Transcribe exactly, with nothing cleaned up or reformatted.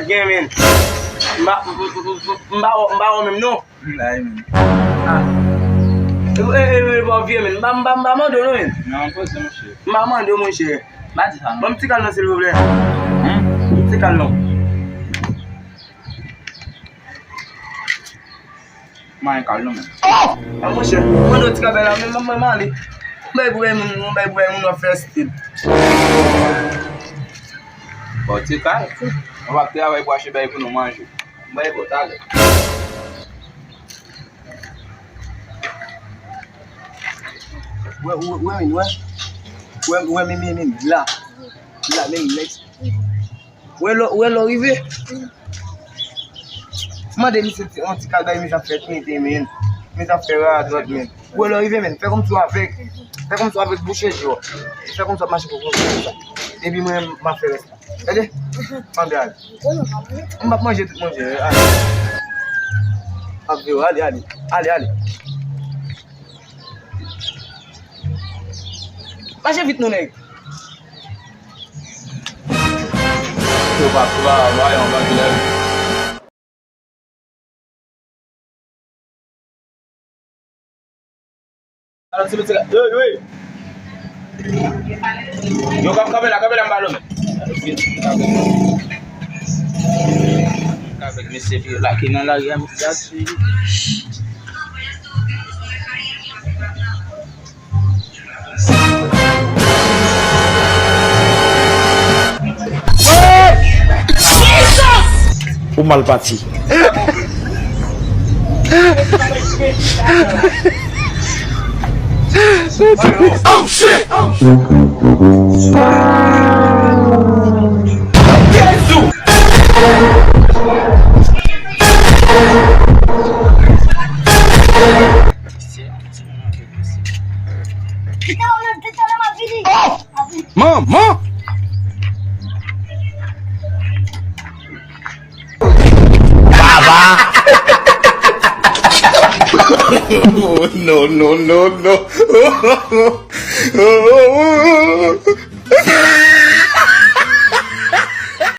Gen, men. M pa, m, m, m, m, m pa wè, m pa wè menm, non. M la, men. Ah. E, e, e, e, bon, vye, men. M pa, m pa, m pa mande w, non, men. Non, poze, monchè. M pa mande w, monchè. M pa di sa, non. Ban m ti kal non, silvouplè. Hein? Ti kal non. Mwen kal non, men. Oh! Ah, monchè, mwen do ti kabay la, men mwen, mwen ale. Mwen bay pou bay moun, mwen bay pou bay moun, w ap fè estil. Bon, ti kal. Mwen p ap travay pou achte bay pou nou manje. Mwen bay pou talè. Wè, wè, wè, men, wè. Wè, wè, men, men, men, la. La, men, next. Wè lè, wè lè w rive. Mande misye ti, yon ti kal bay, men zafè tenten, men. Men zafè radòt, men. Wè lè w rive, men. Fè kòmsi w avèg. Fè kòmsi w avèg bouche di w. Fè kòmsi w ap mache pou konsa. Epi mwen, m ap fè rès la. Tande? Mande al. M p ap manje tout manje. Ale. M ap veye w. Ale, ale. Ale, ale. Mache vit non, nèg. Yo pa travay, yon bann lè. Alò, ti mesye, yo, yo, yo. Yo, kanpe la, kanpe la, m ba nou men. Avèk mesye vye la ki nan lari a, mesye a sou li. Ou mal pati. Oh shit! Manman! Baba! Oh, no, no, no, no.